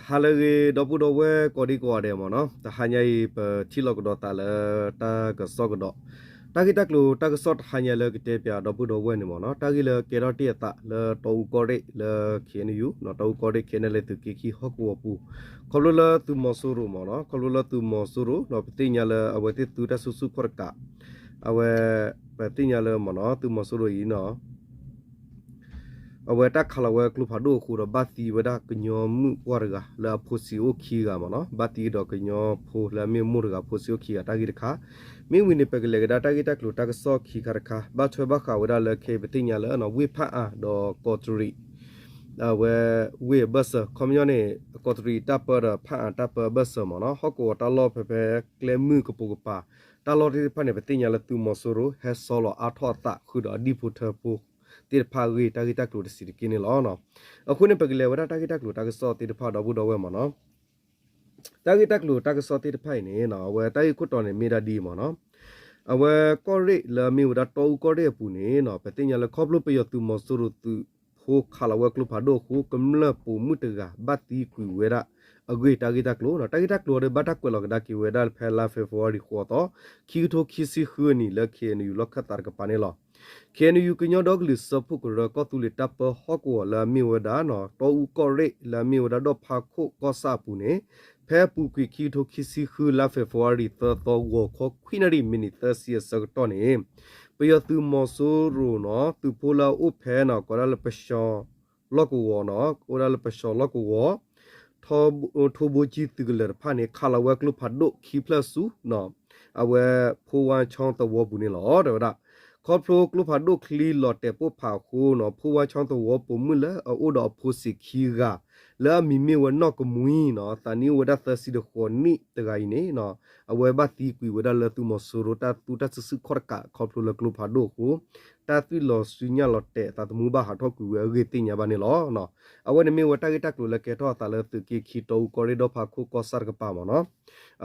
ဟါလၢအဂ့ၤ ဒီပုၢ်ဒီဝဲၢ်ကိးဒံကိးဂၤဒဲးမ့ၢ်နီၤ, တဟါညါအံၤ ပထံၣ်လိာ်ကဒီးသးလၢတၢ်ကစီၣ်ကဒီး, တၢ်ဂ့ၢ်တၢ်ကျိၤတၢ်ကစီၣ်တဟါညါလၢကတဲပၠးဒီပုၢ်ဒီဝဲၢ်န့ၣ်မ့ၢ်နီၤ, တၢ်ဂ့ၢ်လၢကဲထီၣ်တ့ၢ်အသးလၢတီအူကီၢ်ရ့ၣ်လၢ ခ့ၣ်အဲၣ်ယူၣ် တီအူကီၢ်ရ့ၣ် ခ့ၣ်အဲၣ်ယူၣ် လၢသုးက့ခံဟီၣ်ကဝီၤပူၤ, ခီဖျိလၢသုးမီၤစိရိၤမ့ၢ်နီၤ, ခီဖျိလၢသုးမီၤစိရိၤဒီး ပသ့ၣ်ညါလၢအဝဲသ့ၣ်သူတၢ်စုဆူၣ်ခီၣ်တကး, အဝဲ ပသ့ၣ်ညါလၢမ့ၢ်နီၤ သုးမီၤစိရိၤအံၤနီၤ အဝဲတၢ်ခးလီၤဝဲကျိဖးဒိၣ်အဃိဒီး ဘၣ်သံဝဲဒၣ်ကညီမုၣ်ပှၢ်တဂၤလၢအဖိဆံးအိၣ်ခံဂၤမ့ၢ်နီၤ, ဘၣ်သံဒီးကညီဖိလၢအမ့ၢ်မိၢ်တဂၤဖိဆံးအိၣ်ခံဂၤ တၢ်ဂ့ၢ်တခါ, မ့ၢ်ဝံၤန့ၣ် ပကလဲၤကဒါတၢ်ဂ့ၢ်တၢ်ကျိၤတၢ်ကစီၣ်ခံခါတခါ, ဘၣ်ထွဲဘၣ်ဃးဝဲဒၣ်လၢခဲအံၤပသ့ၣ်ညါလၢ ဝ့ၢ်ဖၣ်အၣ်ဒီးကီးတရံး အဝဲဝ့ၢ်အဘၢၣ်စၢၤ, ခီပညီန့ၣ် ကီးတရံးတၢ်ပၢဒီးဖၣ်အၣ်တၢ်ပၢအဘၢၣ်စၢၤမ့ၢ်နီၤ, ဟီၣ်ကဝီၤတၢ်လီၢ်ဖဲဖဲကျဲမုၢ်ကပိာ်ကပၤ တၢ်လီၢ်သ့ၣ်တဖၣ်န့ၣ် ပသ့ၣ်ညါလၢသုးမီၤစိရိၤ ဟဲဆီလီၤအါထီၣ်အသးဃုာ်ဒီးအဒံၣ်ဖိထၢဖိသ့ၣ်တဖၣ်အဂ့ၢ် တၢ်ဂ့ၢ်တၢ်ကျိၤတဆံးတက့ၢ်န့ၣ်လီၤ. အဃိန့ၣ် ပကလဲၤဝဲဒၣ်တၢ်ဂ့ၢ်တၢ်ကျိၤတၢ်ကစီၣ်သ့ၣ်တဖၣ်ဒီပုၢ်ဒီဝဲၢ်မ့ၢ်နီၤ, တၢ်ဂ့ၢ်တၢ်ကျိၤတၢ်ကစီၣ်သ့ၣ်တဖၣ်အံၤန့ၣ် အဝဲတၢ်ဂ့ၢ်ခိၣ်တီန့ၣ်မ့ၢ်ဒၣ်ဒ်အံၤမ့ၢ်နီၤ, အဝဲကီၢ်ရ့ၣ်လၢအမ့ၢ်ဝဲဒၣ်တီအူကီၢ်ရ့ၣ်အပူၤန့ၣ်နီၤ, ပသ့ၣ်ညါလၢခီဖျိပယီၤသုးမီၤစိရိၤသုးဖိခးလီၤဝဲကျိဖးဒိၣ်အဃိ ကမျၢၢ်ပိာ်မုၣ်တဂၤဘၣ်သံကွံာ်ဝဲဒၣ်အဂ့ၢ် တၢ်ဂ့ၢ်တၢ်ကျိၤနီၤ, တၢ်ဂ့ၢ်တၢ်ကျိၤအံၤဒီး ဘၣ်တၢ်ကွဲးလီၤကဒါက့ၤဝဲဒၣ်ဖဲလါဖ့ၤဘြူၤအါရံၤ ဃိးသီ ခံကထိခံဆံဃုနံၣ် လၢ ခ့ၣ်အဲၣ်ယူၣ် လီၢ်ခၢၣ်သးတကပၤန့ၣ်လီၤ. ခ့ၣ်အဲၣ်ယူၣ် ကညီဒီကလုာ်စၢဖှိၣ်ကရၢ ကီၢ်သူလ့ၤတၢ်ပၢဟီၣ်ကဝီၤလၢအမ့ၢ်ဝဲဒၣ် တီအူကီၢ်ရ့ၣ်လၢအမ့ၢ်ဝဲဒၣ်ဒီၣ်ဖးခိၣ်ကီၢ်ဆၣ်အပူၤန့ၣ်, ဖဲအပူၤကွံာ်ခံကထိခံဆံဃု လါဖ့ၤဘြူၤအါရံၤ သၢသီ ဂီၤခီခွံနၣ်ရံၣ် မံးနံးသၢဆံအဆၢကတီၢ်န့ၣ်, ပယီၤသုးမီၤစိရိၤနီၤ သုးဖိလၢအအိၣ်ဖဲနီၤ ကိးဒၣ်လၢပၡီၤလီၢ်ကဝီၤနီၤ, အိၣ်ဒၣ်လၢပၡီၤလီၢ်ကဝီၤ ထိဘိကၠံသုးကလၢၤတဖၣ်န့ၣ် ခးလီၤဝဲကျိဖးဒိၣ်ခံဖျၢၣ်ဆူ အဝဲဖိဝါဆီသဝီပူၤန့ၣ်လီၤ တဲဝဲဒၣ်. ခီဖျိကျိဖးဒိၣ်ချံလီၤတဲာ်ပိၢ်ဖးအဃိနီၤ, ဖိဝါဆီသဝီပိာ်မုၣ်လၢအအိၣ်ဒီးအဖိဆံးခံဂၤ လၢအမံၤမ့ၢ်ဝဲနီၢ်ကမှံနီၤ, သးနံၣ်အိၣ်ဝဲဒၣ်သၢဆံဒီးဃိးနံၣ်တဂၤအံၤန့ၣ်နီၤ, အဝဲဘၣ်သံကွံာ်ဝဲဒၣ်လၢသုးမီၤစိရိၤတၢ်သူတၢ်စုဆူၣ်ခီၣ်တကး ခီဖျိလၢကျိဖးဒိၣ်အဃိ တၢ်သွံၣ်လီၤစုညၣ်လီၤတဲာ်သးသမူဘၣ်ဟးထီၣ်ကွံာ်ဝဲအဂ့ၢ်သ့ၣ်ညါဘၣ်န့ၣ်လီၤ. အဝဲန့ၣ်မ့ၢ်ဝဲတၢ်ဂ့ၢ်တၢ်ကျိၤလၢကဲထီၣ်အသးလၢသုးက့ခံတီအူကီၢ်ရ့ၣ်ဒီၣ်ဖးခိၣ်ကီၢ်ဆၣ်တကပၤမ့ၢ်နီၤ.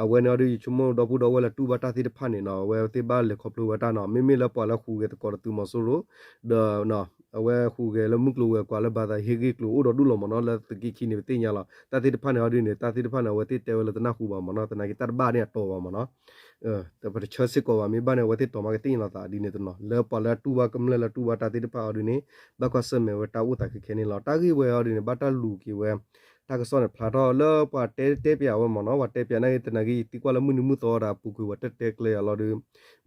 အဝဲန့ၣ်အီၤဒီးယဆိကမိၣ်ဒီပုၢ်ဒီဝဲၢ်လၢတူၢ်ဘၣ်တၢ်သ့ၣ်တဖၣ်န့ၣ်နီၤ, အဝဲသ့ၣ်ဘၣ်လဲၤခီဖျိဝဲတၢ်နီၤ, မ့မ့ၢ်လၢပှၤလၢဟူးဂဲၤသကိးဒီးသုးမီၤစိရိၤ ဒီး အဝဲဟူးဂဲၤလၢမုၢ်ကျိၤဝဲၤကွာ်လၢဘၣ်သးဟ့ၣ်ဂံၢ်ကျိၤအိၣ်ဒီးဒူၣ်လီၤမ့ၢ်နီၤ, လၢသုးက့ခံန့ၣ်ပသ့ၣ်ညါလီၤ. တၢ်သ့ၣ်တဖၣ်န့ၣ်အီၤဒ်န့ၣ် တၢ်သ့ၣ်တဖၣ်န့ၣ် အဝဲသ့ၣ်တဲဝဲလၢတနၢ်ဟူဘၣ်မ့ၢ်နီၤ, သနာ်က့တၢ်တဘၣ်န့ၣ်အတီၤဘၣ်မ့ၢ်နီၤ ပတဆၢစ့ၢ်ကီးဘၣ်, မ့ၢ်ဘၣ်န့ၣ် အဝဲသ့ၣ်တီၤမးကသ့ၣ်ညါလီၤသးဒ်န့ၣ်တနီၤ, လၢပှၤလၢအတူၢ်ဘၣ်ကမျၢၢ်လၢတူၢ်ဘၣ်တၢ်သ့ၣ်တဖၣ်အီၤဒ်န့ၣ် ဘၣ်ကွၢ်ဆၢၣ်မဲာ်ဝဲတၢ်အိၣ်သးခဲခဲန့ၣ်လီၤ. တၢ်ဂ့ၢ်ဝဲအီၤဒ်န့ၣ် ဘၣ်တၢ်လူၤက့ၤဝဲ တၢ်ကစီၣ်န့ၣ်ဖျါထီၣ်လၢပှၤတဲတဲပၠးဝဲမ့ၢ်နီၤ, ပှၤတဲပၠးနာ်က့ သနာ်က့ယသံကွၢ်လၢမုၢ်နံၤမုၢ်သီဒီးအပူၤကွံာ်ပှၤတဲတဲကျဲယၤလီၤဒီး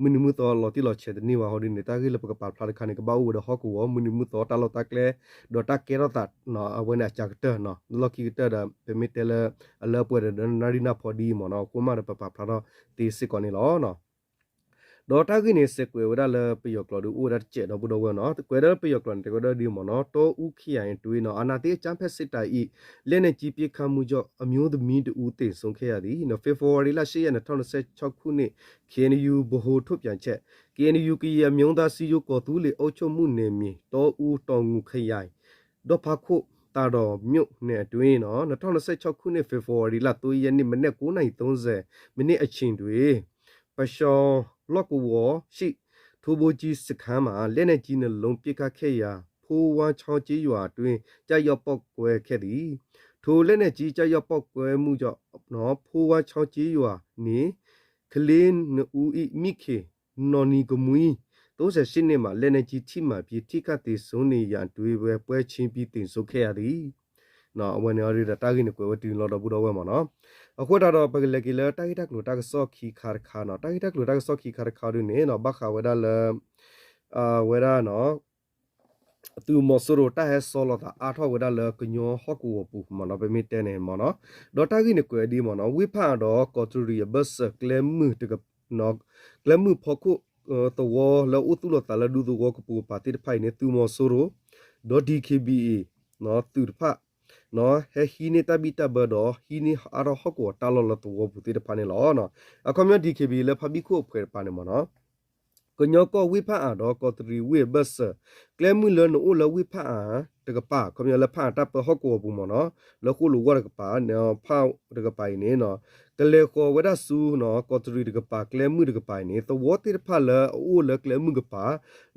မုၢ်နံၤမုၢ်သီလီၤတံၢ်လီၤဆဲးတန့ၢ်ဘၣ်ဟီဒ်န့ၣ် တၢ်ဂ့ၢ်လၢပကပာ်ဖျါတခါန့ၣ် ကဘၣ်အိၣ်ဝဲဒီးဟီၣ်ကဝီၤ မုၢ်နံၤမုၢ်သီတၢ်လီၢ်တၢ်ကျဲ ဒီးတၢ်ကဲထီၣ်သး အဝဲန့ၣ်အစှၤကတၢၢ်နီၤ, လီၢ်ခံကတၢၢ်ဒီး ပမ့ၢ်တဲလၢ အလၢပှဲၤဒီးနၣ်ရံၣ်နၢ်ဖီဒ်အံၤမ့ၢ်နီၤ, အဃိမးဒီးပပာ်ဖျါထီၣ်သ့စ့ၢ်ကီးန့ၣ်လီၤ. ဒီးတၢ်ဂ့ၢ်န့ၣ် စဲးကွဲးဝဲဒၣ်လၢပယီၤကျိာ်ဒီး အိၣ်ဝဲဒၣ်တစဲးဒီပုၢ်ဒီဝဲၢ်နီၤ, ကွဲးဒၣ်လၢပယီၤကျိာ်န့ၣ် တဲဝဲဒၣ်ဒ်အံၤမ့ၢ်နီၤ, တီအူခံယၤအံၤတွ့နီၤ, အာဏာသိမ်းအကြမ်းဖက်စစ်တပ်၏ လက်နက်ကြီးပစ်ခတ်မှုကြောင့် အမျိုးသမီးတစ်ဦးသေဆုံးခဲ့ရသည်နီၤ, ဖေဖော်ဝါရီလ ရှစ်ရက် နှစ်ထောင့်နှစ်ဆယ့်ခြောက်ခုနှစ် ခ့ၣ်အဲၣ်ယူၣ် ဗဟိုထုတ်ပြန်ချက်, ခ့ၣ်အဲၣ်ယူၣ် ကရင်အမျိုးသားစည်းရုံး ကော်သူးလေအုပ်ချုပ်မှုနယ်မြေ တီအူ တောင်ငူခရိုင် ဒီဖးခိၣ် သာတော်မြို့နယ်အတွင်း နှစ်ထောင့်နှစ်ဆယ့်ခြောက်ခုနှစ် ဖေဖော်ဝါရီလ သုံးရက်နေ့ မနက် ကိုးနာရီ သုံးဆယ်မိနစ်အချိန်တွင် ပျော်လီၢ်ကဝီၤရှိ ထူဘိကြီးစခန်းမှာ လက်နက်ကြီး နှစ်လုံး ပစ်ခတ်ခဲ့ရာ ဖိဝါချောင်းကျေးရွာအတွင်း ကျရောက်ပေါက်ကွဲခဲ့သည်. ထိုလက်နက်ကြီး ကျရောက်ပေါက်ကွဲမှုကြောင့် ဖိဝါချောင်းကျေးရွာနေ ကလေးနှစ်ဦး၏ မိခင် နော်နီကမွီ သုံးဆယ့်ရှစ်နှစ်မှာ လက်နက်ကြီးထိမှန်ပြီး ထိခိုက်သေဆုံးနေရာတွင်ပဲ ပွဲချင်းပြီး သေဆုံးခဲ့ရသည်. အဝဲန့ၣ်အီၤဒ်ဒီး တၢ်ဂ့ၢ်န့ၣ်ကွဲးဝဲတုၤလီၤဒီပုၢ်ဒီဝဲၢ်မ့ၢ်နီၤ. အဃိသတးဒီး ပကလဲၤက့ၤလၢတၢ်ဂ့ၢ်တၢ်ကျိၤတၢ်ကစီၣ်ခံခါတခါနီၤ. တၢ်ဂ့ၢ်တၢ်ကျိၤတၢ်ကစီၣ်ခံခါတခါဒ်န့ၣ်နီၤ ဘၣ်ဃးဝဲဒၣ်လၢ အဝဲဒၣ် သုးမီၤစိရိၤတၢ်ဟဲဆီလီၤသးအါထီၣ်ဝဲဒၣ်လၢကညီဟီၣ်ကဝီၤပူၤမ့ၢ်နီၤ, ပမ့ၢ်တဲန့ၣ်မ့ၢ်နီၤ, ဒီးတၢ်ဂ့ၢ်န့ၣ်ကွဲးဒ်မ့ၢ်နီၤ, ဝ့ၢ်ဖၣ်အၣ်ဒီးကီးတရံးအဘၢၣ်စၢၤ ကျဲမုၢ်ဖီခိၣ်သဝီလၢအိၣ်သူၣ်လီၤသးလၢဒူသဝီကပိာ်ကပၤသ့ၣ်တဖၣ်အံၤန့ၣ် သုးမီၤစိရိၤ ဒီး DKBA သုးတဖၣ် ဟဲဟံးန့ၢ်တၢ်ဘံၣ်တၢ်ဘၢဒီး ဟံးန့ၢ်အါထီၣ်ဟီၣ်ကဝီၤတၢ်လီၢ်လၢသဝီပူၤသ့ၣ်တဖၣ်န့ၣ်လီၤ. အခီပညီ DKBA လၢဖါဘံၣ်ခိၣ်အဖှဲးတပၤန့ၣ်မ့ၢ်နီၤ ကညီကီၢ်ဝ့ၢ်ဖၣ်အၣ်ဒီးကီးတရံးဝ့ၢ်အဘၢၣ်စၢၤ ကျဲမုၢ်လၢနအိၣ်လၢဝ့ၢ်ဖၣ်အၣ်တကပၤ ခီပညီလၢဖၣ်အၣ်တၢ်ပၢဟီၣ်ကဝီၤပူၤမ့ၢ်နီၤ လၢဃိၣ်လိာ်ဝီၢ်တကပၤ ဖၣ်တကပၤအံၤန့ၣ် ကလဲၤဃီၤဝဲဒၣ်ဆူ ကီးတရံးတကပၤ ကျဲမုၢ်တကပၤအံၤန့ၣ် သဝီသ့ၣ်တဖၣ်လၢအအိၣ်လၢကျဲမုၢ်ကပၤ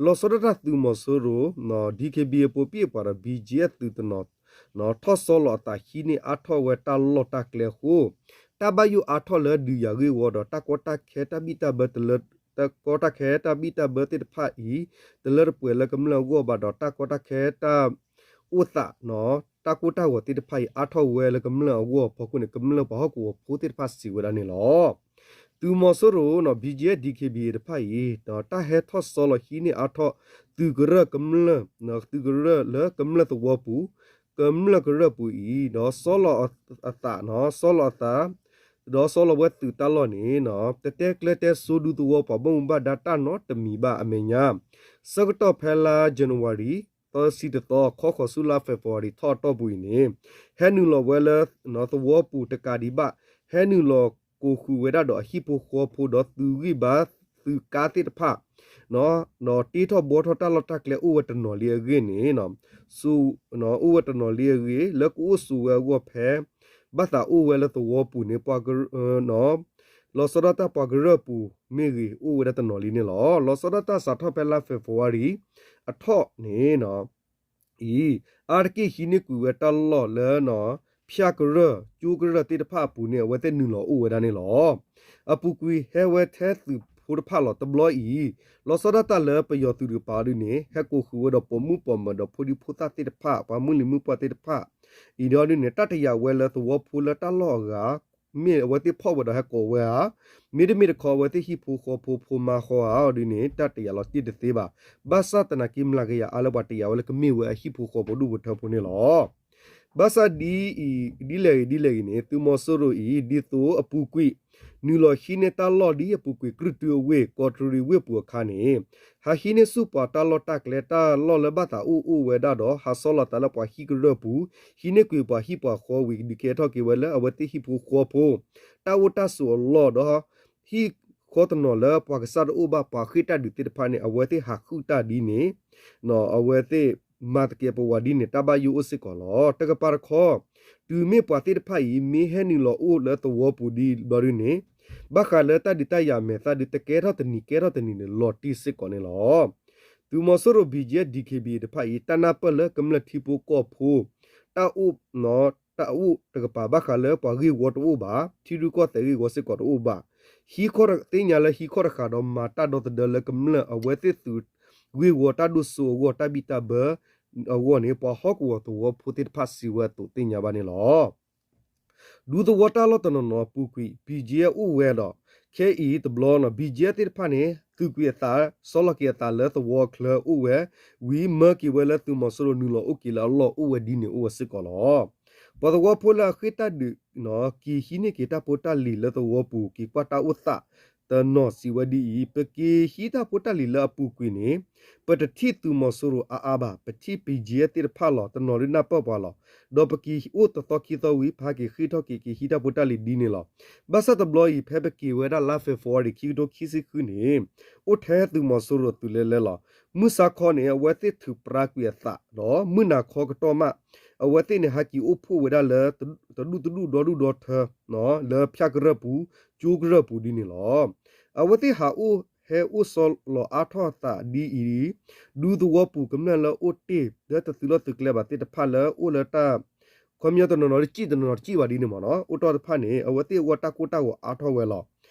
လီၤဆီဒၣ်တၢ်သုးမီၤစိရိၤ DKBA အပိာ်ပံၣ်အပှၤဒီး BGF သုးတနီၤ ထီၣ်စီလီၤအသးဟံးန့ၢ်အါထီၣ်ဝဲတၢ်လီၢ်တၢ်ကျဲအဃိ တၢ်ဘၣ်ယိၣ်အါထီၣ်လၢဒုးယၤဂ့ၢ်ဝီဒီး တၢ်ကီတၢ်ခဲတၢ်ဘံၣ်တၢ်ဘၢတလၢ တၢ်ကီတၢ်ခဲတၢ်ဘံၣ်တၢ်ဘၢသ့ၣ်တဖၣ်အံၤ တလၢတပှဲၤလၢကမျၢၢ်အဂီၢ်ဘၣ်ဒီး တၢ်ကီတၢ်ခဲတၢ်အိၣ်သး တၢ်ကိၢ်တၢ်ဂီၤသ့ၣ်တဖၣ်အံၤ အါထီၣ်ဝဲလၢကမျၢၢ်အဂီၢ်အဖီခိၣ်န့ၣ် ကမျၢၢ်ပှၤဟီၣ်ကဝီၤဖိသ့ၣ်တဖၣ်စံးဝဲဒၣ်န့ၣ်လီၤ. သုးမီၤစိရိၤ BGF DKBA တဖၣ်အံၤ တၢ်ဟဲထီၣ်စီလီၤဟံးန့ၢ်အါထီၣ် သုးကရၢၢ်ကမျၢၢ် သုးကရၢၢ်လၢကမျၢၢ်သဝီပူၤ ကမျၢၢ်ကရၢၢ်ပူၤအံၤ ဒီးစီလီၤအသး စီလီၤအသး ဒီးစီလီၤဝဲသုးတၢ်လီၢ်န့ၣ် တတဲကျဲတဲစိဒူသဝီပှၤဘၣ်မူဘၣ်ဒါ တၢ်နီတမံၤဘၣ်အမဲာ်ညါ ဆၢကတီၢ်ဖဲလါ January သီဆံတသီ ခီဃီၤဆူလါ February ထီၣ်အတီၢ်ပူၤအံၤန့ၣ် ဟဲနုာ်လီၤဝဲလၢ သဝီပူၤတကးဒံးဘၣ် ဟဲနုာ်လီၤကိးဃုာ်ဝဲဒၣ်ဒီးအဟံၣ်ဖိဃီဖိဒီးသုးဂံၢ်ဘါသုးကါသ့ၣ်တဖၣ် ဒီးတ့ထီၣ်ဘှီထီၣ်တၢ်လီၢ်တၢ်ကျဲအိၣ်ဝဲတနီၤလံအဂ့ၢ်န့ၣ် အိၣ်ဝဲတနီၤလံအဂ့ၢ် လၢကအိၣ်ဆိးဝဲအဂီၢ်ဖဲ ဘၣ်သးအိၣ်ဝဲလၢသဝီပူၤန့ၣ် ပှၤ လီၤဆီဒၣ်တၢ်ပှၤကရၢၢ်ပူၤမ့ၢ်ဂ့ၤ အိၣ်ဝဲဒၣ်တနီၤလံန့ၣ်လီၤ. လီၤဆီဒၣ်တၢ်စးထီၣ်ဖဲလါ February အထီၣ်န့ၣ် အံၤ အါတက့ၢ်ဟံးန့ၢ်ကွံာ်ဝဲတၢ်လီၢ်လၢ ဖၠၣ်ကရၢၢ် ကၠိကရၢၢ်သ့ၣ်တဖၣ်အပူၤန့ၣ် အဝဲသ့ၣ်နုာ်လီၤအိၣ်ဝဲဒၣ်န့ၣ်လီၤ. အပူၤကွံာ်ဟဲဝဲထဲသုးဖိတဖၣ်လီၤ. တဘျီအံၤ လီၤဆီဒၣ်တၢ်လၢပယီၤသုးတကပၤဒ်န့ၣ် ဟဲကိးဃုာ်ဝဲဒီးပိာ်မုၣ်ပိာ်မၢၤဒီးဖိဒံဖိသၣ်သ့ၣ်တဖၣ် ပှၤမုၢ်လံၤမုၢ်ပှၢ်သ့ၣ်တဖၣ် အံၤဒီးဒ်န့ၣ် တၢ်တယာ်ဝဲလၢသဝီဖိလၢတၢ်လီၢ်အဂၤ မ့ၢ်အဝဲသ့ၣ်ဖီၣ်ဝဲဒီးဟဲကိးဝဲဧါ, မ့တမ့ၢ်တခီအဝဲသ့ၣ်ဟံၣ်ဖိဃီဖိဖိမါဃီဧါဒ်န့ၣ် တၢ်တယာ်လီၤတံၢ်တသ့ဘၣ်. ဘၣ်ဆၣ်သနာ်က့မျးကယၤအါလၢပှၤတယာ်ဝဲလၢကမ့ၢ်ဝဲအဟံၣ်ဖိဃီဖိဒူၣ်ဖိထၢဖိန့ၣ်လီၤ. ဘၣ်ဆၣ်ဒ်အံၤ ဒ်လဲၣ်ဂ့ၤဒ်လဲၣ်ဂ့ၤန့ၣ် သုးမီၤစိရိၤအံၤ ဒ်သိးအပူၤကွံာ် နုာ်လီၤဟံးန့ၢ်တၢ်လီၢ်ဒ်အပူၤကွံာ် ကြုၢ်တုအဝ့ၢ် ကီးတရံးဝ့ၢ်ပူၤအခါန့ၣ် ဟးဟံးန့ၢ်ဆူၣ်ပှၤတၢ်လီၢ်တၢ်ကျဲ တၢ်လီၢ်လၢဘၣ်သးအိၣ်အိၣ်ဝဲဒၣ်ဒီး ဟးဆီလီၤသးလၢပှၤဟံၣ်ကရၢၢ်ပူၤ ဟံးန့ၢ်ကွံာ်ပှၤဟံၣ်ပှၤဃီဝံၤ ဒုးကဲထီၣ်က့ၤဝဲလၢအဝဲသ့ၣ်ဟံၣ်ဖိဃီဖိ တၢ်အိၣ်တၢ်ဆိးအလီၢ်ဒီး ဟံၣ်ဃီတနီၤလၢပှၤကစၢ်တအိၣ်ဘၣ် ပှၤဃ့ၢ်တၢ်ဒုးသ့ၣ်တဖၣ်န့ၣ် အဝဲသ့ၣ်ဟးဃုတၢ်ဒ်န့ၣ် အဝဲသ့ၣ်မၤသကဲးပဝးဒ်န့ၣ် တၢ်ဘၣ်ယိၣ်အိၣ်စ့ၢ်ကီးလီၤ. တကပၤတခီ တုၤမ့ၢ်ပှၤသ့ၣ်တဖၣ်အံၤ မ့ၢ်ဟဲနုာ်လီၤအိၣ်လၢသဝီပူၤဒ်ဘျီဒ်န့ၣ် ဘၣ်ဃးလၢတၢ်ဒုးတၢ်ယၤမဲာ်သၣ်ဒုး တကဲထီၣ်တနံၤကဲထီၣ်တနံၤန့ၣ် လီၤတံၢ်စ့ၢ်ကီးန့ၣ်လီၤ. သုးမီၤစိရိၤ BGF DKBA တဖၣ်အံၤ တၢ်နၢ်ပၢၢ်လၢကမျၢၢ်ထံဖိကီၢ်ဖိ တၢ်အိၣ် တၢ်အိၣ်တကပၤ ဘၣ်ဃးလၢပှၤဂ့ၢ်ဝီတအိၣ်ဘၣ်, ထံရူၢ်ကီၢ်သဲးဂ့ၢ်ဝီစ့ၢ်ကီးတအိၣ်ဘၣ်, ဟံးခီၣ်သ့ၣ်ညါလၢဟံးခီၣ်တဃာ်ဒီးမၤတၢ်ဒီသဒၢလၢကမျၢၢ် အဝဲသ့ၣ်သုးဂ့ၢ်ဝီတၢ်ဒိၣ်စိအဂီၢ် တၢ်ဘံၣ်တၢ်ဘၢအဂီၢ်န့ၣ် ပှၤဟီၣ်ကဝီၤသဝီဖိသ့ၣ်တဖၣ်စံးဝဲအသိးသ့ၣ်ညါဘၣ်န့ၣ်လီၤ. ဒူသဝီတၢ်လီၢ်တနီၤနီၤအပူၤကွံာ် BGF အိၣ်ဝဲဒီး ခဲအံၤတဘျီနီၤ BGF သ့ၣ်တဖၣ်န့ၣ် သုးကွံာ်အသး ဆီလီၤက့ၤအသးလၢသဝီအချၢအိၣ်ဝဲ ဝံၤမၢက့ၤဝဲလၢသုးမီၤစိရိၤနုာ်လီၤအိၣ်က့ၤလၢအလီၢ် အိၣ်ဝဲဒ်န့ၣ်အိၣ်ဝဲစ့ၢ်ကီးလီၤ. ပှၤသဝီဖိလၢအဃ့ၢ်တၢ်ဒုး က့ၤဟံးန့ၢ်က့ၤတၢ်ဖိတၢ်လံၤလၢသဝီပူၤ က့ၤကွၢ်တၢ်အိၣ်သးတနီၤစံးဝဲဒ်အံၤ, ပက့ၤဟံးတၢ်ဖိတၢ်လံၤလၢအပူၤကွံာ်န့ၣ် ပတထံၣ်သုးမီၤစိရိၤအါအါဘၣ်, ပထံၣ် BGF သ့ၣ်တဖၣ်လီၤ. တနီၤဒုးနၢ်ပၢၢ်ပှၤလီၤ. ဒီးပက့ၤအိၣ်တသီခံသီဝံၤ ပဟးက့ၤဃ့ၢ်ထီၣ်က့ၤ က့ၤဟံးတၢ်ဖိတၢ်လံၤဒ်န့ၣ်လီၤ. ဘၣ်ဆၣ်တဘျီအံၤ ဖဲပက့ၤဝဲဒၣ်လါ February ခံကထိခံဆံဃုန့ၣ် အိၣ်ထဲသုးမီၤစိရိၤသုးလဲၤလဲၤလီၤ. မုၢ်ဆါခီန့ၣ် အဝဲသ့ၣ်ထုးပြးကွံာ်အသးဒီး မုၢ်နၤခီကတီၢ်မး အဝဲသ့ၣ်န့ၣ် ဟဲက့ၤအိၣ်ဖှိၣ်ဝဲဒၣ်လၢ တဒူၣ်တဒူၣ်ဒီဒူၣ်ဒီထၢ လၢဖၠၣ်ကရၢၢ်ပူၤ ကၠိကရၢၢ်ပူၤဒ်န့ၣ်လီၤ. အဝဲသ့ၣ်ဟးအိၣ်ဟဲအိၣ်ဆီလီၤအါထီၣ်အသးဒ်အံၤ ဒူသဝီပူၤကမျၢၢ်လၢအိၣ်တ့ၢ်လၢတသုးလီၢ်သုးကျဲဘၣ်သ့ၣ်တဖၣ်လၢအိၣ်လၢတၢ် ခီပညီတနီၤနီၤတစံၣ်တနီၤနီၤတစံၣ်ဘၣ်ဒ်န့ၣ်မ့ၢ်နီၤ အိၣ်တ့ၢ်တဖၣ်န့ၣ် အဝဲသ့ၣ်အဂီၢ်တၢ်ကိၢ်တၢ်ဂီၤအါထီၣ်ဝဲလီၤ.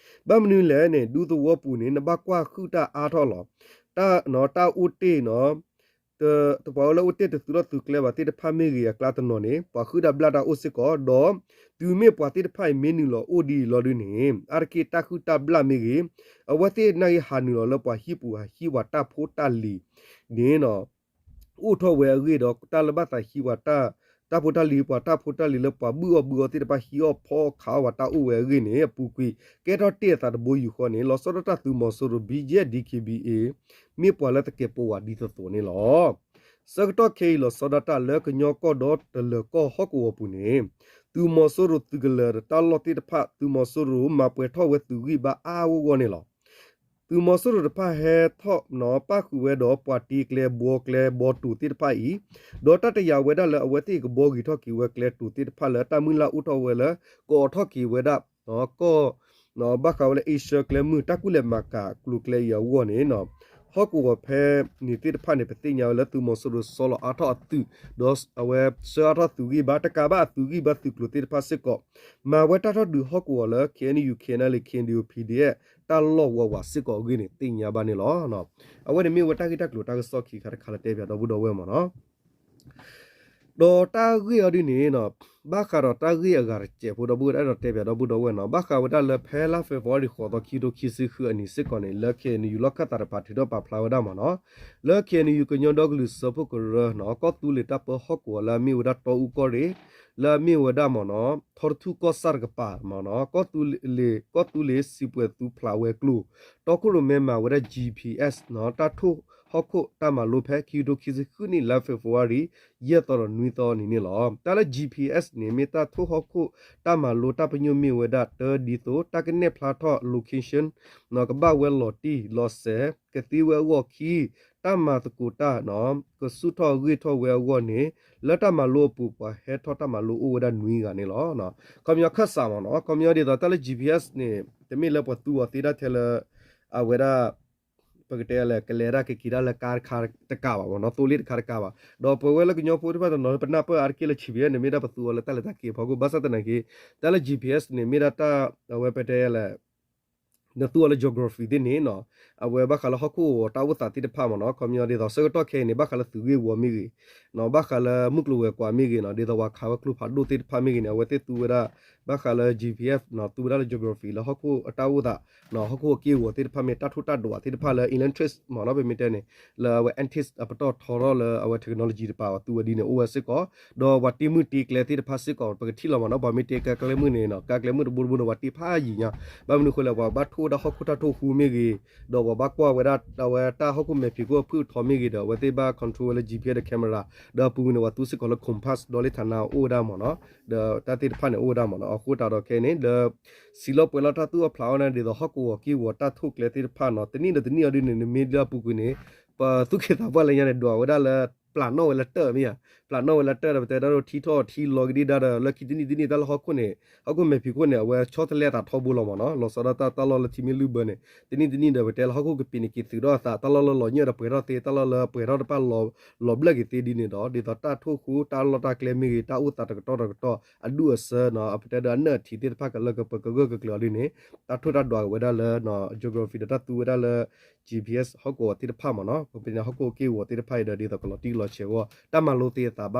ဘၣ်မနုၤလဲၣ်န့ၣ် ဒူသဝီပူၤန့ၣ် နဘၣ်ကွၢ်ဃုာ်တၢ်အါထီၣ်လီၤ. တၢ် တၢ်အိၣ်တ့ၢ်နီၤ တပှၤအိၣ်လၢအိၣ်တ့ၢ်တသုးလီၢ်သုးကျဲဘၣ်သ့ၣ်တဖၣ်မ့ၢ်ဂ့ၤ အကျါတနီၤန့ၣ် ပှၤဃုာ်တၢ်ဘျၣ်တၢ်အိၣ်စ့ၢ်ကီး ဒီးတုၤမ့ၢ်ပှၤသ့ၣ်တဖၣ်အံၤမ့ၢ်နုာ်လီၤအိၣ်ဒ်အံၤလီၤဒုးန့ၣ် အါတက့ၢ်တၢ်ဃုာ်တၢ်ဘျၣ်မ့ၢ်ဂ့ၤ အဝဲသ့ၣ်နာ်က့ဟးနုာ်လီၤလၢပှၤဟံၣ်ပူၤဟးဟံးပှၤတၢ်ဖိတၢ်လံၤန့ၣ်နီၤ အိၣ်ထီၣ်ဝဲအဂ့ၢ်ဒီး တၢ်လၢဘၣ်သးဟံးပှၤတၢ် တၢ်ဖိတၢ်လံၤ ပှၤတၢ်ဖိတၢ်လံၤလၢပှၤဘုၣ်အီၣ်ဘုၣ်အီသ့ၣ်တဖၣ် ဟံးအီၣ်ဖီအီၣ်ခးအီၣ်ပှၤတၢ်အိၣ်ဝဲအဂ့ၢ်န့ၣ် အပူၤကွံာ် ကဲထီၣ်တ့ၢ်အသးတဘိယူၢ်ဃီန့ၣ် လီၤဆီဒၣ်တၢ်သုးမီၤစိရိၤ BGF DKBA မ့ၢ်ပှၤလၢသကဲးပဝးဒ်သိးသိးန့ၣ်လီၤ. ဆၢကတီၢ်ခဲအံၤ လီၤဆီဒၣ်တၢ်လၢကညီကီၢ်ဒီတလၢၤကီၢ်ဟီၣ်ကဝီၤပူၤန့ၣ် သုးမီၤစိရိၤသုးကလၢၤတၢ်လီၢ်သ့ၣ်တဖၣ် သုးမီၤစိရိၤမၤပှဲၤထီၣ်ဝဲသုးဂံၢ်ဘါအါအါဂီၢ်ဂီၢ်န့ၣ်လီၤ. သုးမီၤစိရိၤတဖၣ်ဟဲထီၣ်နီၤ ပၣ်ဃုာ်ဝဲဒီးပှၤတ့ကျဲဘှီကျဲဘီတိၤသ့ၣ်တဖၣ်အံၤ, ဒီးတၢ်တယာ်ဝဲဒၣ်လၢအဝဲသ့ၣ်ကဘှီဂ့ၤထီၣ်က့ၤဝဲကျဲတိၤသ့ၣ်တဖၣ်လၢတၢ်မုၢ်လၢ်အိၣ်ထီၣ်ဝဲလၢ ကအိးထီၣ်က့ၤဝဲဒၣ် ကီၢ် ဘၣ်ဃးဝဲလၢ Asia ကျဲမုၢ် တၢ်ကူၣ်လဲၤမၤကၤကျိၤကျဲအံၤအဂီၢ်န့ၣ် ဟီၣ်ကဝီၤဖဲန့ၣ်သ့ၣ်တဖၣ်န့ၣ် ပသ့ၣ်ညါဝဲလၢသုးမီၤစိရိၤဆီလီၤအါထီၣ်အသုး, ဒီးအဝဲဆှၢအါထီၣ်သုးဂံၢ်ဘါ တကးဘၣ်အသုးဂံၢ်ဘါသုးကျိၤသ့ၣ်တဖၣ်စ့ၢ်ကီး, မၤဝဲတၢ်ထီၣ်ဒုးဟီၣ်ကဝီၤလၢ KNU KNLA KNDO PDF တၢ်လီၢ်ဝးဝးစ့ၢ်ကီးအဂ့ၢ်န့ၣ် သ့ၣ်ညါဘၣ်န့ၣ်လီၤ. အဝဲန့ၣ်မ့ၢ်ဝဲတၢ်ဂ့ၢ်တၢ်ကျိၤတၢ်ကစီၣ်ခံခါတခါလၢတဲပၠးဒီပုၢ်ဒီဝဲၢ်မ့ၢ်နီၤ. ဒီးတၢ်ဂ့ၢ်အီၤဒ်န့ၣ်နီၤ, ဘၣ်ဃးဒီးတၢ်ဂ့ၢ်အဂၤတစဲးဖိဒီပုၢ်ဝဲၢ် အဲၣ်ဒိးတဲပၠးဒီပုၢ်ဒီဝဲၢ်နီၤ, ဘၣ်ဃးဝဲဒၣ်လၢဖဲလါ February ဃိးသီ ခံကထိခံဆံဃုအနံၤစ့ၢ်ကီးန့ၣ် လၢ KNU လီၢ်ခၢၣ်သးတပၤထုးထီၣ်ပာ်ဖျါဝဲဒၣ်မ့ၢ်နီၤ, လၢ KNU ကညီဒီကလုာ်စၢဖှိၣ်ကရၢနီၤ ကီၢ်သူလ့ၤတၢ်ပၢဟီၣ်ကဝီၤလၢအမ့ၢ်ဝဲဒၣ်တီအူကီၢ်ရ့ၣ် လၢအမ့ၢ်ဝဲဒၣ်မ့ၢ်နီၤ ထီတထူၣ်ကီၢ်ဆၣ်တကပၤမ့ၢ်နီၤ, ကီၢ်သူလ့ၤ ကီၢ်သူလ့ၤစံးပှဲၤသူဖျးဝဲၤကျိၤ တီခိၣ်ရိၣ်မဲမၤဝဲဒၣ် GPS နီၤ တၢ်ထိၣ်ဟီၣ်ခိၣ်တၢ်မၤလိဖဲ ခံကထိခံဆံဃုနံၣ် လါ February ယဲၢ်သီဒီးနွံသီအနံၤန့ၣ်လီၤ. တၢ်လၢ GPS န့ၣ် မ့ၢ်တၢ်ထိၣ်ဟီၣ်ခိၣ်တၢ်မၤလိတၢ်ပညိၣ်မ့ၢ်ဝဲဒၣ်တၢ်ဒ်သိး တၢ်ကနဲၣ်ဖျါထီၣ် location နီၤ ကဘၣ်ဝဲလီၤတံၢ်လီၤဆဲး ကသ့ဝဲအဂီၢ်ခံ တၢ်မၤသကိးတၢ်နီၤ ကဆူၣ်ထီၣ်ဂ့ၢ်ထီၣ်ဝဲအဂီၢ်န့ၣ် လၢတၢ်မၤလိအပူၤ ပှၤဟဲထီၣ်တၢ်မၤလိအိၣ်ဝဲဒၣ်နွံဂၤန့ၣ်လီၤ. ခီပညီခၢၣ်စးမ့ၢ်နီၤ, ခီပညီဒ်သိးတၢ်လၢ GPS န့ၣ် တမ့ၢ်လၢပှၤသူအီၤသ့ဒၣ်ထဲလၢ အဝဲဒၣ် ပကတဲလဲၣ် ကလဲၤဒၣ်ကက့ၤဒၣ်လၢကါတခါတကးဘၣ်မ့ၢ်နီၤ, သိလ့ၣ်တခါတကးဘၣ်, ဒီးပဝဲလၢကညီဖိသ့ၣ်တဖၣ်တနီၤ ပနၢ်ပၢၢ်အါတက့ၢ်လၢ GPS န့ၣ် မ့ၢ်ဒၣ်ပသူအီၤလၢတၢ်လဲၤတၢ်က့ၤအဖီခိၣ်, ဘၣ်ဆၣ်သနာ်က့ တၢ်လၢ GPS န့ၣ် မ့ၢ်ဒၣ်တၢ် အဝဲပတဲလဲၣ် နသူအီၤလၢ geography သ့ၣ်န့ၣ်နီၤ, အဝဲဘၣ်ဃးလၢဟီၣ်ခိၣ်အတၢ်အိၣ်သးသ့ၣ်တဖၣ်မ့ၢ်နီၤ, ခီပညီဒ်သိးဆၢကတီၢ်ခဲအံၤန့ၣ် ဘၣ်ဃးလၢသုးဂ့ၢ်ဝီမ့ၢ်ဂ့ၤ, ဘၣ်ဃးလၢမုၢ်ကျိၤဝဲၤကွာ်မ့ၢ်ဂ့ၤနီၤ, ဒ်သိးပှၤခးဝဲကျိဖးဒိၣ်သ့ၣ်တဖၣ်မ့ၢ်ဂ့ၤန့ၣ် အဝဲသ့ၣ်သူဝဲဒၣ် ဘၣ်ဃးလၢ GPS နီၤ သူဝဲဒၣ်လၢ geography လၢဟီၣ်ခိၣ်အတၢ်အိၣ်သး ဟီၣ်ခိၣ်အက့ၢ်အဂီၤသ့ၣ်တဖၣ်မ့ၢ်တၢ်ထိၣ်တၢ်ဒွးသ့ၣ်တဖၣ်လၢ electronics မ့ၢ်နီၤ, ပမ့ၢ်တဲန့ၣ် လၢအဝဲ antics အပတီၢ်ထီထီၣ်လၢအဝဲ technology တပၤ ပှၤသူဝဲဒ်န့ၣ် အိၣ်ဝဲစ့ၢ်ကီး, ဒီးပှၤတ့မုၢ်တ့ကျဲသ့ၣ်တဖၣ်စ့ၢ်ကီး ပကထံၣ်လီၤမ့ၢ်နီၤ, ပှၤမ့ၢ်တ့ကါကျဲမုၢ်န့ၣ်နီၤ, ကါကျဲမုၢ်တဘိတဘိန့ၣ် ပှၤတ့ဖးယံာ်ညါ, ဘၣ်မနုၤအဃိလဲၣ် ပှၤဘၣ်ထိၣ်ဝဲဒၣ်ဟီၣ်ခိၣ်တၢ်ထိၣ်ဟူးမ့ၢ်ဂ့ၤ, ဒီးပှၤဘၣ်ကွၢ်ဝဲဒၣ် အဝဲတၢ်ဟီၣ်ခိၣ်မဲာ်ဖံးခိၣ်အဖုၣ်အထီမ့ၢ်ဂ့ၤဒီး အဝဲသ့ၣ်ဘၣ် control ဝဲလၢ GPS ဒီး camera, ဒီးအပူၤကွံာ်န့ၣ် ပှၤသူစ့ၢ်ကီးလၢ compass ဒီးလၢ ထးနါ အိၣ်ဝဲဒၣ်မ့ၢ်နီၤ, ဒီးတၢ်သ့ၣ်တဖၣ်န့ၣ်အိၣ်ဝဲဒၣ်မ့ၢ်နီၤ, အဃိသတးဒီးခဲအံၤန့ၣ် လၢ စံးလီၤပှဲၤလီၤတၢ်သူၣ်အီၣ်ဖျးအီၣ်န့ၣ် ဒ်သိးဟီၣ်ကဝီၤက့ၢ်ဂီၤတၢ်ထိၣ်ကျဲသ့ၣ်တဖၣ်နီၤ, တနံၣ်ဒီးတနံၣ်အီၤဒ်န့ၣ် နမ့ၢ်လၢအပူၤကွံာ်န့ၣ် ပသူၣ်က့သးပှၢ်လၢညါန့ၣ် ဒွးဝဲဒၣ်လၢ ပျးနီၣ်ဝဲလၢတၢၢ်မ့ၢ်ဧါ, ပျးနီၣ်ဝဲလၢတၢၢ်ဒီး ပတဲဒၣ်ဒိးထံထီၣ်ထံလီၤကဒံဒါဒီး လၢခံတနံၣ်တနံၣ်တၢ်လၢဟီၣ်ခိၣ်န့ၣ် ဟီၣ်ခိၣ်မဲာ်ဖံးခိၣ်န့ၣ် အဝဲဆီတလဲအသးထီဘိလီၤမ့ၢ်နီၤ, လီၤဆီဒၣ်တၢ်တၢ်လီၢ်လၢထံမ့ၢ်လုၢ်ဘၢန့ၣ် တနံၣ်တနံၣ်ဒီး ပတဲလၢဟီၣ်ခိၣ်ကပံာ်န့ၢ်က့ၤသုးဒီးအသး တၢ်လီၢ်လၢလီၤညၢၣ်ဒီးပှဲၤထီၣ်သ့ တၢ်လီၢ်လၢပှဲၤထီၣ်တဖၣ်လီၤဘျၢၣ်က့ၤသ့ဒ်န့ၣ်ဒီး ဒ်သိးတၢ်ထိၣ်ဃူတၢ်လီၢ်တၢ်ကျဲမ့ၢ်ဂ့ၤ တၢ်အိၣ်သးတကတီၢ်တကတီၢ် အဒူၣ်အဆၢနီၤ, ပတဲဒၣ်အနၢၣ်အထံသ့ၣ်တဖၣ်ကလၢကပၢၤကဂၢၢ်ကကျၢၤအီၤဒ်န့ၣ် တၢ်ထိၣ်တၢ်ဒွးက့ၤဝဲဒၣ်လၢ geography ဒီးတၢ်သူဝဲဒၣ်လၢ GPS ဟီၣ်ကဝီၤသ့ၣ်တဖၣ်မ့ၢ်နီၤ, ပပန့ၣ်ဟီၣ်ခိၣ်က့ၢ်ဂီၤသ့ၣ်တဖၣ်အံၤဒီး ဒ်သိးကလီၤတံၢ်လီၤဆဲးအဂီၢ် တၢ်မၤလိသ့အသး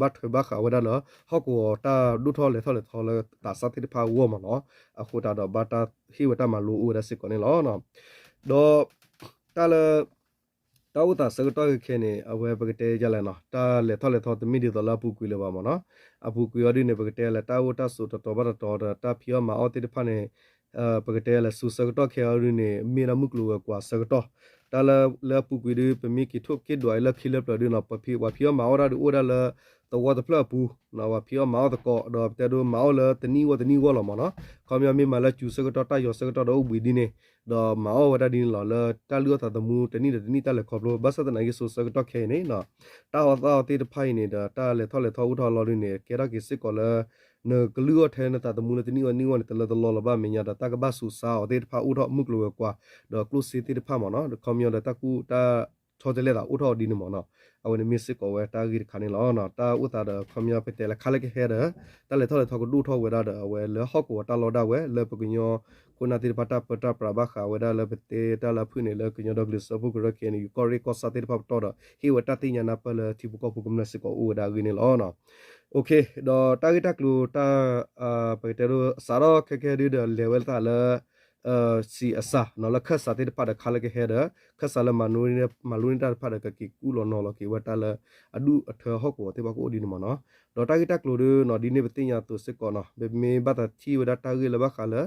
ဘၣ်ထွဲဘၣ်ဃးဝဲဒၣ်လၢ ဟီၣ်ကဝီၤတၢ်ဒိၣ်ထီၣ်လဲၤထီၣ်လဲၤထီလၢသးစၢ်သ့ၣ်တဖၣ်အဂီၢ်မ့ၢ်နီၤ, အဃိသတးဒီးဘၣ်တၢ်ဟ့ၣ်ဝဲတၢ်မၤလိအိၣ်ဝဲဒၣ်စ့ၢ်ကီးန့ၣ်လီၤ. ဒီး တၢ်လၢ တၢ်အိၣ်သးဆၢကတီၢ်ခဲအံၤန့ၣ် အဝဲပကတဲယလဲၣ်နီၤ, တၢ်လဲၤထီၣ်လဲၤထီတမ့ၢ်ဒ်သိးလၢအပူၤကွံာ်လၢၤဘၣ်မ့ၢ်နီၤ, အပူၤကွံာ်အီၤဒ်န့ၣ် ပကတဲလၢတၢ်အိၣ်တၢ်ဆိးတတီၤဘၣ်တတီၤဒီး တၢ်ဖံးအီၣ်မၤအီၣ်သ့ၣ်တဖၣ်န့ၣ် ပကတဲလၢဆူဆၢကတီၢ်ခဲအံၤဒ်န့ၣ် မ့ၢ်ဒၣ်မုၢ်ကျိၤဝဲၤကွာ်ဆၢကတီၢ်, တၢ်လၢ လၢအပူၤကွံာ်ဒ် ပမ့ၢ်က့ၤထိၣ်က့ၤဒွးအံၤလၢခံလၢပျၢၤဒ်နီၤ ပှၤဖံးအီၣ်မၤအီၣ်တၢ်ဒ်အိၣ်ဒၣ်လၢ သဝီတဖျၢၣ်အပူၤ ပှၤဖံးအီၣ်မၤအီၣ်သကိး ဒီးပတဲဒ်မၤအီၣ်လၢတနံၣ်ဝဲတနံၣ်ဝဲလီၤမ့ၢ်နီၤ, ခီပညီမ့ၢ်မၤလၢစူၤဆၢကတီၢ်တၢ်ယီၤဆၢကတီၢ်ဒီးအိၣ်ဘှံးဒ်န့ၣ်, ဒီးမၤအီၣ်ဝဲဒၣ်ဒ်န့ၣ်လီၤ လၢတၢ်လုၢ်အီၣ်သးသမူတနံၣ်ဒီးတနံၣ်တၢ်လဲၤခီဖျိ ဘၣ်ဆၣ်သနာ်က့ဆူဆၢကတီၢ်ခဲအံၤန့ၣ် တၢ်အီၣ်သးအီၣ်သ့ၣ်တဖၣ်အံၤန့ၣ်ဒီး တၢ်လဲၤထီၣ်လဲၤထီအိၣ်ထီၣ်လီၤဒ်န့ၣ် ကဲထီၣ်က့ၤစ့ၢ်ကီးလၢ နကလုၢ်အီၣ်ထဲနသးသမူလၢတနံၣ်ဝဲတနံၣ်ဝဲန့ၣ် တလၢတလီလီၤဘၣ်အမဲာ်ညါဒီး တၢ်ကဘၣ်ဆူးစါအီၤသ့ၣ်တဖၣ်အိၣ်ထီၣ်မုၢ်ကျိၤဝဲၤကွာ် ဒီးကျိၣ်စ့သ့ၣ်တဖၣ်မ့ၢ်နီၤ ခီပညီဒီးတၢ်ကူၣ်တၢ်ဆီတလဲသးအိၣ်ထီၣ်ဒ်န့ၣ်မ့ၢ်နီၤ, အဝဲန့ၣ်မ့ၢ်စ့ၢ်ကီးဝဲတၢ်ဂ့ၢ်တခါန့ၣ်လီၤ. တၢ်အိၣ်သးဒီးခီပညီပတဲလၢခါလၢကဟဲဒီး တၢ်လဲၤထီၣ်လဲၤထီကဒိၣ်ထီၣ်ဝဲဒၣ်ဒီး အဝဲလၢဟီၣ်ကဝီၤတၢ်လီၢ်ဒၣ်ဝဲ လၢပကညီခိၣ်နၢ်သ့ၣ်တဖၣ်တၢ်ပၢတၢ်ပြးဘၣ်ဃးဝဲဒၣ်လၢပတဲတၢ်လၢအဖုၣ်န့ၣ် လၢကညီဒီကလုာ်စၢဖှိၣ်ကရၢ KNU ကီၢ်ရ့ၣ်ကီၢ်ဆၣ်သ့ၣ်တဖၣ်ပတီၢ်ဒီး ဟ့ၣ်ဝဲတၢ်သ့ၣ်ညါနၢ်ပၢၢ်လၢထံဖိကီၢ်ဖိကမျၢၢ်စ့ၢ်ကီးအိၣ်ဝဲဒၣ်အဂ့ၢ်န့ၣ်လီၤ. ဒီးတၢ်ဂ့ၢ်တၢ်ကျိၤတၢ် ပကတဲဒ် စးထီၣ်ခဲကဲဒ်ဒီး လဲၤဝဲသးလၢ စံးအစၢ် လၢခၢၣ်စးသ့ၣ်တဖၣ်ဒီးခါလၢကဟဲဒီး ခၢၣ်စးလၢမၤလိန့ၢ်တၢ်တဖၣ်ဒီး ကက့ၤကူၣ်လီၤနီၤလီၤက့ၤဝဲတၢ်လၢ အဒူၣ်အထၢဟီၣ်ကဝီၤသ့ၣ်တဖၣ်ကအိၣ်ဒ်န့ၣ်မ့ၢ်နီၤ. ဒီးတၢ်ဂ့ၢ်တၢ်ကျိၤဒ်နီၤ ဒ်န့ၣ်ပသ့ၣ်ညါအသိးစ့ၢ်ကီးနီၤ ပမ့ၢ်ဘၣ်သးထံၣ်ဝဲဒၣ်တၢ်ဂ့ၢ်လၢဘၣ်ဃးလၢ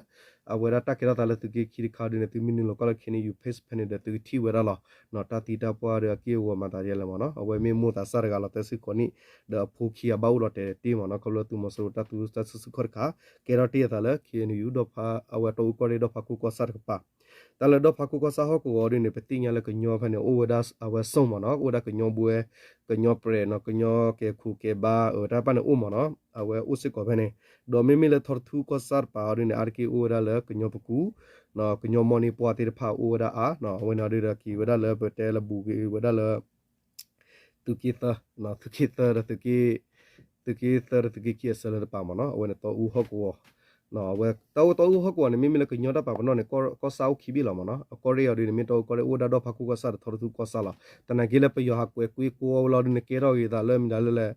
အဝဲဒၣ်တၢ်ကဲထီၣ်သးလၢသုးက့ခံတခါဒ်န့ၣ် သုမ့ၢ်နုာ်လီၤကီၢ်လၢ KNU page ဖဲန့ၣ်ဒီး သုကထံၣ်ဝဲဒၣ်လီၤ. တၢ်သံတၢ်ပှၢ်ဒီးအက့ၢ်အဂီၤမၤသးဒ်လဲၣ်မ့ၢ်နီၤ အဝဲမ့ၢ်မိၢ်သးစၢ်တဂၤလီၤ သၢဆံဃိးနံၣ် ဒီးအဖိခံဂၤဘၣ်အိၣ်လီၤတဲာ်တ့ၢ်မ့ၢ်နီၤ ခီဖျိသုးမီၤစိရိၤတၢ်သူတၢ်စုဆူၣ်ခီၣ်တခါ ကဲထီၣ်တ့ၢ်အသးလၢ KNU ဒီးဖးအဝဲတီအူကီၢ်ရ့ၣ်ဒီးဖးခိၣ်ကီၢ်ဆၣ်တကပၤ တၢ်လၢဒီးဖးခိၣ်ကီၢ်ဆၣ်ဟီၣ်ကဝီၤဒ်န့ၣ် ပသ့ၣ်ညါလၢကညီဖဲန့ၣ် အိၣ်ဝဲဒၣ်အဝဲစိၣ်မ့ၢ်နီၤ အိၣ်ဝဲဒၣ်ကညီဘှဲ ကညီပြဲးနီၤ ကညီကဲခိးကဲဘါအၢ တၢ်ပၢ်န့ၣ်အိၣ်မးနီၤ, အဝဲအိၣ်စ့ၢ်ကီးဖဲန့ၣ်, ဒီးမ့မ့ၢ်လၢထီတထူကီၢ်ဆၣ်တပၤအီၤဒ်န့ၣ် အါတက့ၢ်အိၣ်ဝဲဒၣ်လၢကညီပကူ, ကညီမီၢ်န့ၢ်ပှၢ်သ့ၣ်တဖၣ်အိၣ်ဝဲဒၣ်အါနီၤ, အဝဲန့ၣ်အီၤဒ်ဒီးက့ၤဝဲဒၣ်လၢပတဲလၢဘူးက့ၤဝဲဒၣ်လၢ သုးက့သၢ, သုးက့သၢဒီး သုးက့သၢဒီးသုးက့ခံအဆၢလၢတပၤမးနီၤ, အဝဲန့ၣ်တီအူဟီၣ်ကဝီၤ အဝဲတီအူဟီၣ်ကဝီၤန့ၣ် မ့မ့ၢ်လၢကညီတၢ်ပာ်ပနီၣ်န့ၣ် ကီၢ်ဆၣ်အိၣ်ခံဘ့ၣ်လီၤမးနီၤ, အကီၢ်ရ့ၣ်အီၤဒ်န့ၣ် မ့ၢ်တီအူကီၢ်ရ့ၣ်အိၣ်ဝဲဒၣ်ဒီၣ်ဖးခိၣ်ကီၢ်ဆၣ်ဒီးထီတထူကီၢ်ဆၣ်လီၤ. သနာ်က့လၢပယီၤဟးကွဲးကွ့ကိးဝဲလီၤဒ်န့ၣ် ကဲထီၣ်ဂ့ၤသးလၢမနုၤလၢလဲၣ်,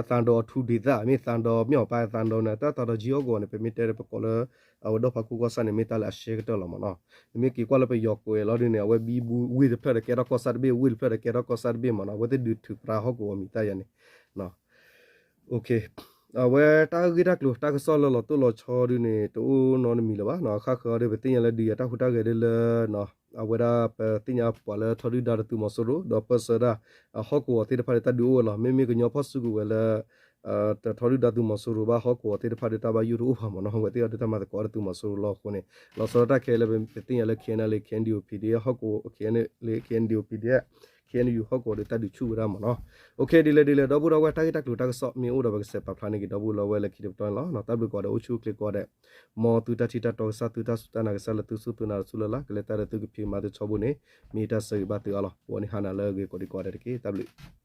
သးဒီးအထူဒေသ မ့ၢ်သးဒီးမ့ၢ်အီၤပာ်သးဒီးန့ၣ် တၢ်သးဒီးကၠံဟီၣ်ကဝီၤန့ၣ် ပမ့ၢ်တဲဒီးပကိးလၢ အဝဲဒီၣ်ဖးခိၣ်ကီၢ်ဆၣ်န့ၣ် မ့ၢ်တၢ်လၢအရှဲကတၢၢ်လီၤမးနီၤ. နမ့ၢ်က့ၤကွၢ်လၢပယီၤကွဲးလီၤဒ်န့ၣ် အဝဲဘံဘူဝ့ၢ်တဖျၢၣ်ဒီးကဲထီၣ်ကီၢ်ဆၣ်တဘ့ၣ်, ဝ့ၢ်တဖျၢၣ်ဒီးကဲထီၣ်ကီၢ်ဆၣ်တဘ့ၣ်မးနီၤ, အဝဲသ့ၣ်ဒုးထုးပြးဟီၣ်ကဝီၤမံၤတၢ်ယၤန့ၣ် အဝဲတၢ်ဂ့ၢ်တၢ်ကျိၤတၢ်ကစီၣ်လၢလီၤတိၢ်လီၤဆီဒ်န့ၣ် တအိၣ်နီတမံၤလၢၤဘၣ်နီၤ. ဃၣ်ဃၢၤအီၤဒီး ပသ့ၣ်ညါလၢဒုးယၤတၢ်ဟူးတၢ်ဂဲၤဒ်လၢ အဝဲဒၣ်ပသ့ၣ်ညါပှၤလၢထီဒုၣ်ဒါဒီးသုးမီၤစိရိၤ ဒီးပၢၢ်ဆၢဒၣ် ဟီၣ်ကဝီၤသ့ၣ်တဖၣ်ဒီးတၢ်ဒုးအိၣ်ဝဲလီၤ. မ့မ့ၢ်ကညီဖီၣ်စုကဝဲၤလၢ တထီဒုၣ်ဒါသုးမီၤစိရိၤဘၣ် ဟီၣ်ကဝီၤသ့ၣ်တဖၣ်ဒီးတၢ်ဘၣ်ယိၣ်တအိၣ်ဘၣ်မးနီၤ, အဝဲသ့ၣ်အီၤဒီးတၢ်မၤသကိးဒီးသုးမီၤစိရိၤလီၤအဃိန့ၣ် လီၤဆီဒၣ်တၢ်ခဲလၢာ် ပသ့ၣ်ညါလၢ K N L A K N D O P D F ဟီၣ်ကဝီၤ K N L A K N D O P D F K N U ဟီၣ်ကဝီၤဒီးတၢ်ဒုးဆူၣ်ဝဲဒၣ်မးနီၤ. ဒ်လဲၣ်ဒ်လဲၣ် ဒီပုၢ်ဒီဝဲၢ် တၢ်ဂ့ၢ်တၢ်ကျိၤတၢ်ကစီၣ်မ့ၢ်အိၣ်ဒီး ပကစဲးပာ်ဖျါန့ၢ်က့ၤဒီပုၢ်ဒီဝဲၢ်လၢခံတပတီၢ်န့ၣ်လီၤ. တၢ်ဘျုးကိးဂၤဒဲး အိၣ်ဆူၣ်အိၣ်ချ့ကိးဂၤဒဲး, မ်သုတၢ်ထံၣ်တၢ်တီကစၢ် သုတၢ်စူၢ်တၢ်နာ်ကစၢ်လၢသုစူၢ်သုနာ်တစူၢ်လၢ်လၢ် ကလဲၤတၢ်ဒီးသုကဖံးမၤသုထီဘိန့ၣ် မ့ၢ်တၢ်ဆၢဂ့ၤဘၣ်သုအါလီၤ. ဝံၤန့ၣ်ဟါနၤလၢအဂ့ၤကိးဒံးကိးဂၤဒဲးတက့ၢ်. တၢ်ဘျုး